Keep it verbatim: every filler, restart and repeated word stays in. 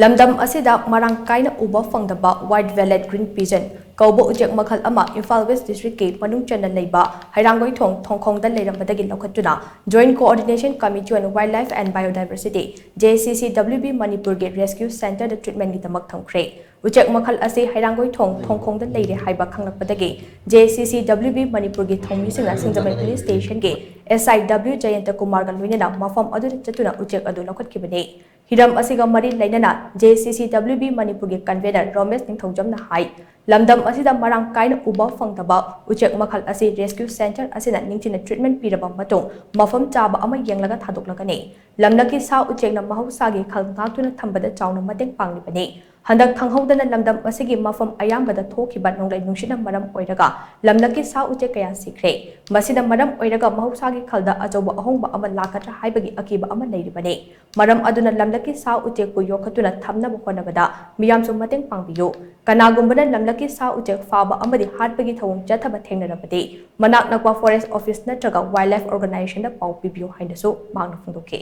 ꯂꯝꯗꯝ ꯑꯁꯤꯗ ꯃꯔꯥꯡ ꯀꯥꯏꯅ ꯎꯕ ꯐꯪꯗꯕ white bellied green pigeon ꯀꯧꯕ ꯎꯆꯦꯛ ꯃꯈꯜ ꯑꯃ ꯏꯝꯐꯥꯜ ꯋꯦꯁ ꯗꯤꯁꯇ꯭ꯔꯤꯛꯀꯤ ꯃꯅꯨꯡ ꯆꯟꯅ ꯂꯩꯕ ꯍꯩꯔꯥꯡꯒꯣꯏꯊꯣꯡ ꯊꯣꯡꯈꯣꯡꯗ ꯂꯩꯔꯝꯕꯗꯒꯤ ꯂꯧꯈꯠꯇꯨꯅ Joint Coordination Committee on Wildlife and Biodiversity, J C C W B ꯃꯅꯤꯄꯨꯔꯒꯤ ꯔꯦꯁꯀ꯭ꯌꯨ ꯁꯦꯟꯇꯔꯗ ꯇ꯭ꯔꯤꯠꯃꯦꯟꯒꯤꯗꯃꯛ ꯊꯝꯈ꯭ꯔꯦ꯫ ꯎꯆꯦꯛ ꯃꯈꯜ ꯑꯁꯤ ꯍꯩꯔꯥꯡꯒꯣꯏꯊꯣꯡ ꯊꯣꯡꯈꯣꯡꯗ ꯂꯩꯔꯦ ꯍꯥꯏꯕ ꯈꯪꯂꯛꯄꯗꯒꯤ J C C W B ꯃꯅꯤꯄꯨꯔꯒꯤ ꯊꯧꯃꯤꯁꯤꯡꯅ ꯁꯤꯡꯖꯃꯩ ꯄꯨꯂꯤꯁ ꯁ꯭ꯇꯦꯁꯟꯒꯤ S I W ꯖꯌꯟꯇ ꯀꯨꯃꯥꯔꯒ ꯂꯣꯏꯅꯅ ꯃꯐꯝ ꯑꯗꯨꯗ ꯆꯠꯇꯨꯅ ꯎꯆꯦꯛ ꯑꯗꯨ ꯂꯧꯈꯠꯈꯤꯕꯅꯤ꯫ ꯍꯤꯔꯝ ꯑꯁꯤꯒ ꯃꯔꯤ ꯂꯩꯅꯅ J C C W B ꯃꯅꯤꯄꯨꯔꯒꯤ ꯀꯟꯚꯦꯅꯔ ꯔꯣꯃꯦꯁ ꯅꯤꯡꯊꯧꯖꯝꯅ ꯍꯥꯏ, ꯂꯝꯗꯝ ꯑꯁꯤꯗ ꯃꯔꯥꯡ ꯀꯥꯏꯅ ꯎꯕ ꯐꯪꯗꯕ ꯎꯆꯦꯛ ꯃꯈꯜ ꯑꯁꯤ ꯔꯦꯁꯀ꯭ꯌꯨ ꯁꯦꯟꯇꯔ ꯑꯁꯤꯅ ꯅꯤꯡꯊꯤꯅ ꯇ꯭ꯔꯤꯠꯃꯦꯟ ꯄꯤꯔꯕ ꯃꯇꯨꯡ ꯃꯐꯝ ꯆꯥꯕ ꯑꯃ ꯌꯦꯡꯂꯒ ꯊꯥꯗꯣꯛꯂꯒꯅꯤ꯫ ꯂꯝꯂꯛꯀꯤ ꯁꯥ ꯎꯆꯦꯛꯅ ꯃꯍꯧꯁꯥꯒꯤ ꯈꯜ ꯉꯥꯛꯇꯨꯅ ꯊꯝꯕꯗ ꯆꯥꯎꯅ ꯃꯇꯦꯡ ꯄꯥꯡꯂꯤꯕꯅꯤ꯫ ꯍꯟꯗꯛ ꯈꯪꯍꯧꯗꯅ ꯂꯝꯗꯝ ꯑꯁꯤꯒꯤ ꯃꯐꯝ ꯑꯌꯥꯝꯕꯗ ꯊꯣꯛꯈꯤꯕ ꯅꯣꯡꯂꯩ ꯅꯨꯡꯁꯤꯠꯅ ꯃꯔꯝ ꯑꯣꯏꯔꯒ ꯂꯝꯂꯛꯀꯤ ꯁꯥ ꯎꯆꯦꯛ ꯀꯌꯥ ꯁꯤꯈ꯭ꯔꯦ꯫ ꯃꯁꯤꯅ ꯃꯔꯝ ꯑꯣꯏꯔꯒ ꯃꯍꯧꯁꯥꯒꯤ ꯈꯜꯗ ꯑꯆꯧꯕ ꯑꯍꯣꯡꯕ ꯑꯃ ꯂꯥꯛꯀꯗ꯭ꯔꯥ ꯍꯥꯏꯕꯒꯤ ꯑꯀꯤꯕ ꯑꯃ ꯂꯩꯔꯤꯕꯅꯤ꯫ ꯃꯔꯝ ꯑꯗꯨꯅ ꯂꯝꯂꯛꯀꯤ ꯁꯥ ꯎꯆꯦꯛꯄꯨ ꯌꯣꯛꯈꯠꯇꯨꯅ ꯊꯝꯅꯕ ꯍꯣꯠꯅꯕꯗ ꯃꯤꯌꯥꯝꯁꯨ ꯃꯇꯦꯡ ꯄꯥꯡꯕꯤꯌꯨ꯫ ꯀꯅꯥꯒꯨꯝꯕꯅ ꯂꯝꯂꯛꯀꯤ ꯁꯥ ꯎꯆꯦꯛ ꯐꯥꯕ ꯑꯃꯗꯤ ꯍꯥꯠꯄꯒꯤ ꯊꯧꯑꯣꯡ ꯆꯠꯊꯕ ꯊꯦꯡꯅꯔꯕꯗꯤ ꯃꯅꯥꯛ ꯅꯛꯄ ꯐꯣꯔꯦꯁ ꯑꯣꯐꯤꯁ ꯅꯠꯇ꯭ꯔꯒ ꯋꯥꯏꯜꯗ ꯂꯥꯏꯐ ꯑꯣꯔꯒꯅꯥꯏꯖꯦꯁꯟꯗ ꯄꯥꯎ ꯄꯤꯕꯤꯌꯨ ꯍꯥꯏꯅꯁꯨ ꯃꯍꯥꯛꯅ ꯐꯣꯡꯗꯣꯛꯈꯤ꯫